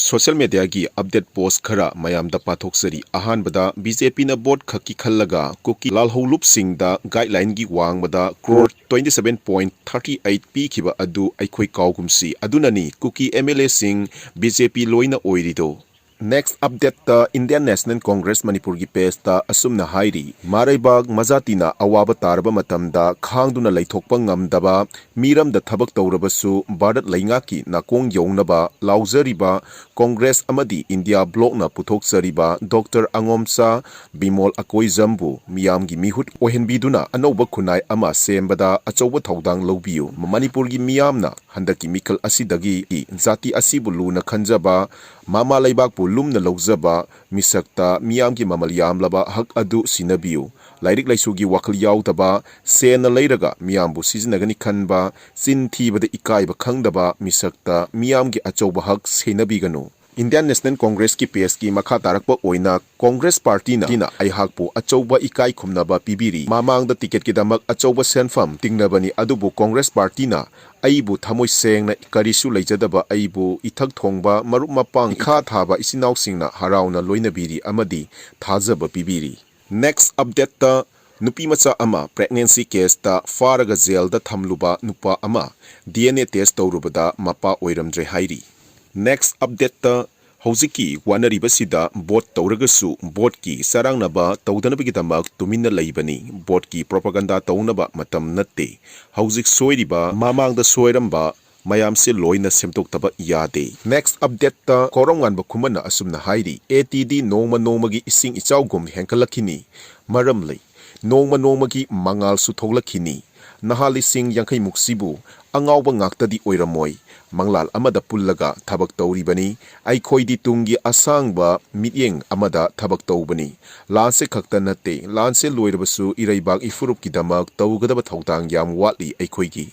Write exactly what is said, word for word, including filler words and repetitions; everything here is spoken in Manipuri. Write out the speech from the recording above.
Social mediaꯒꯤ update post ꯈꯔ ꯃꯌꯥꯝꯗ ꯄꯥꯊꯣꯛꯆꯔꯤ꯫ ꯑꯍꯥꯟꯕꯗ, BJPꯅ vote ꯈꯛꯀꯤ ꯈꯜꯂꯒ ꯀꯨꯀꯤ ꯂꯥꯜꯍꯧꯂꯨꯞꯁꯤꯡꯗ guidelineꯒꯤ ꯋꯥꯡꯃꯗ crore twenty seven point thirty eight ꯄꯤꯈꯤꯕ ꯑꯗꯨ ꯑꯩꯈꯣꯏ ꯀꯥꯎꯒꯨꯝꯁꯤ꯫ ꯑꯗꯨꯅꯅꯤ ꯀꯨꯀꯤ MLAꯁꯤꯡ BJP ꯂꯣꯏꯅ ꯑꯣꯏꯔꯤꯗꯣ꯫ Next updateꯇ Indian National Congress ꯃꯅꯤꯄꯨꯔꯒꯤ pageꯇ ꯑꯁꯨꯝꯅ ꯍꯥꯏꯔꯤ, ꯃꯥꯔꯩꯕꯥꯛ ꯃꯖꯥꯇꯤꯅ ꯑꯋꯥꯕ ꯇꯥꯔꯕ ꯃꯇꯝꯗ ꯈꯥꯡꯗꯨꯅ ꯂꯩꯊꯣꯛꯄ ꯉꯝꯗꯕ, ꯃꯤꯔꯝꯗ ꯊꯕꯛ ꯇꯧꯔꯕꯁꯨ ꯚꯥꯔꯠ ꯂꯩꯉꯥꯛꯀꯤ ꯅꯥꯀꯣꯡ ꯌꯧꯅꯕ ꯂꯥꯎꯖꯔꯤꯕ Congress ꯑꯃꯗꯤ India Blocꯅ ꯄꯨꯊꯣꯛꯆꯔꯤꯕ Doctor ꯑꯉꯣꯝꯆꯥ ꯕꯤꯃꯣꯜ ꯑꯀꯣꯏꯖꯝꯕꯨ ꯃꯤꯌꯥꯝꯒꯤ ꯃꯤꯍꯨꯠ ꯑꯣꯏꯍꯟꯕꯤꯗꯨꯅ ꯑꯅꯧꯕ ꯈꯨꯟꯅꯥꯏ ꯑꯃ ꯁꯦꯝꯕꯗ ꯑꯆꯧꯕ ꯊꯧꯗꯥꯡ ꯂꯧꯕꯤꯌꯨ꯫ ꯃꯅꯤꯄꯨꯔꯒꯤ ꯃꯤꯌꯥꯝꯅ ꯍꯟꯗꯛꯀꯤ ꯃꯤꯈꯜ ꯑꯁꯤꯗꯒꯤ ꯖꯥꯇꯤ ꯑꯁꯤꯕꯨ ꯂꯨꯅ ꯈꯟꯖꯕ, ꯃꯃꯥ ꯂꯩꯕꯥꯛꯄꯨ ꯂꯨꯝꯅ ꯂꯧꯖꯕ ꯃꯤꯁꯛꯇ ꯃꯤꯌꯥꯝꯒꯤ ꯃꯃꯜ ꯌꯥꯝꯂꯕ ꯍꯛ ꯑꯗꯨ ꯁꯤꯟꯅꯕꯤꯌꯨ꯫ ꯂꯥꯏꯔꯤꯛ ꯂꯥꯏꯁꯨꯒꯤ ꯋꯥꯈꯜ ꯌꯥꯎꯗꯕ, ꯁꯦꯟꯅ ꯂꯩꯔꯒ ꯃꯤꯌꯥꯝꯕꯨ ꯁꯤꯖꯤꯟꯅꯒꯅꯤ ꯈꯟꯕ, ꯆꯤꯟ ꯊꯤꯕꯗ ꯏꯀꯥꯏꯕ ꯈꯪꯗꯕ ꯃꯤꯁꯛꯇ ꯃꯤꯌꯥꯝꯒꯤ ꯑꯆꯧꯕ ꯍꯛ ꯁꯤꯟꯅꯕꯤꯒꯅꯨ꯫ Indian National Congressꯀꯤ pageꯀꯤ ꯃꯈꯥ ꯇꯥꯔꯛꯄ ꯑꯣꯏꯅ Congress partyꯅ ꯑꯩꯍꯥꯛꯄꯨ ꯑꯆꯧꯕ ꯏꯀꯥꯏ ꯈꯨꯝꯅꯕ ꯄꯤꯕꯤꯔꯤ꯫ ꯃꯃꯥꯡꯗ ticketꯀꯤꯗꯃꯛ ꯑꯆꯧꯕ ꯁꯦꯟꯐꯝ ꯇꯤꯡꯅꯕꯅꯤ, ꯑꯗꯨꯕꯨ Congress partyꯅ ꯑꯩꯕꯨ ꯊꯃꯣꯏ ꯁꯦꯡꯅ ꯀꯔꯤꯁꯨ ꯂꯩꯖꯗꯕ ꯑꯩꯕꯨ ꯏꯊꯛ ꯊꯣꯡꯕ ꯃꯔꯨꯞ ꯃꯄꯥꯡ ꯏꯈꯥ ꯊꯥꯕ ꯏꯆꯤꯟ ꯏꯅꯥꯎꯁꯤꯡꯅ ꯍꯔꯥꯎꯅ ꯂꯣꯏꯅꯕꯤꯔꯤ ꯑꯃꯗꯤ ꯊꯥꯖꯕ ꯄꯤꯕꯤꯔꯤ꯫ Next updateꯇ ꯅꯨꯄꯤ ꯃꯆꯥ ꯑꯃ pregnancy caseꯇ ꯐꯥꯔꯒ jailꯗ ꯊꯝꯂꯨꯕ ꯅꯨꯄꯥ ꯑꯃ DNA test ꯇꯧꯔꯨꯕꯗ ꯃꯄꯥ ꯑꯣꯏꯔꯝꯗ꯭ꯔꯦ ꯍꯥꯏꯔꯤ꯫ Next updateꯇ ꯍꯧꯖꯤꯛꯀꯤ ꯋꯥꯅꯔꯤꯕꯁꯤꯗ vote ꯇꯧꯔꯒꯁꯨ voteꯀꯤ ꯆꯔꯥꯡꯅꯕ ꯇꯧꯗꯅꯕꯒꯤꯗꯃꯛ ꯇꯨꯃꯤꯟꯅ ꯂꯩꯕꯅꯤ꯫ Voteꯀꯤ propaganda ꯇꯧꯅꯕ ꯃꯇꯝ ꯅꯠꯇꯦ꯫ ꯍꯧꯖꯤꯛ ꯁꯣꯏꯔꯤꯕ, ꯃꯃꯥꯡꯗ ꯁꯣꯏꯔꯝꯕ ꯃꯌꯥꯝꯁꯦ ꯂꯣꯏꯅ ꯁꯦꯝꯗꯣꯛꯇꯕ ꯌꯥꯗꯦ꯫ Next updateꯇ ꯀꯧꯔꯝꯉꯥꯟꯕ ꯈꯨꯃꯟꯅ ꯑꯁꯨꯝꯅ ꯍꯥꯏꯔꯤ, ATD ꯅꯣꯡꯃ ꯅꯣꯡꯃꯒꯤ ꯏꯁꯤꯡ ꯏꯆꯥꯎꯒꯨꯝ ꯍꯦꯟꯒꯠꯂꯛꯈꯤꯅꯤ꯫ ꯃꯔꯝ ꯂꯩ꯫ ꯅꯣꯡꯃ ꯅꯣꯡꯃꯒꯤ ꯃꯉꯥꯜꯁꯨ ꯊꯣꯛꯂꯛꯈꯤꯅꯤ꯫ ꯅꯍꯥ ꯂꯤꯁꯤꯡ ꯌꯥꯡꯈꯩ ꯃꯨꯛꯁꯤꯕꯨ ꯑꯉꯥꯎꯕ ꯉꯥꯛꯇꯗꯤ ꯑꯣꯏꯔꯝꯃꯣꯏ꯫ ꯃꯪꯂꯥꯜ ꯑꯃꯗ ꯄꯨꯜꯂꯒ ꯊꯕꯛ ꯇꯧꯔꯤꯕꯅꯤ꯫ ꯑꯩꯈꯣꯏꯗꯤ ꯇꯨꯡꯒꯤ ꯑꯁꯥꯡꯕ ꯃꯤꯠꯌꯦꯡ ꯑꯃꯗ ꯊꯕꯛ ꯇꯧꯕꯅꯤ꯫ ꯂꯥꯟꯁꯦ ꯈꯛꯇ ꯅꯠꯇꯦ, ꯂꯥꯟꯁꯦ ꯂꯣꯏꯔꯕꯁꯨ ꯏꯔꯩꯕꯥꯛ ꯏꯐꯨꯔꯨꯞꯀꯤꯗꯃꯛ ꯇꯧꯒꯗꯕ ꯊꯧꯗꯥꯡ ꯌꯥꯝ ꯋꯥꯠꯂꯤ ꯑꯩꯈꯣꯏꯒꯤ꯫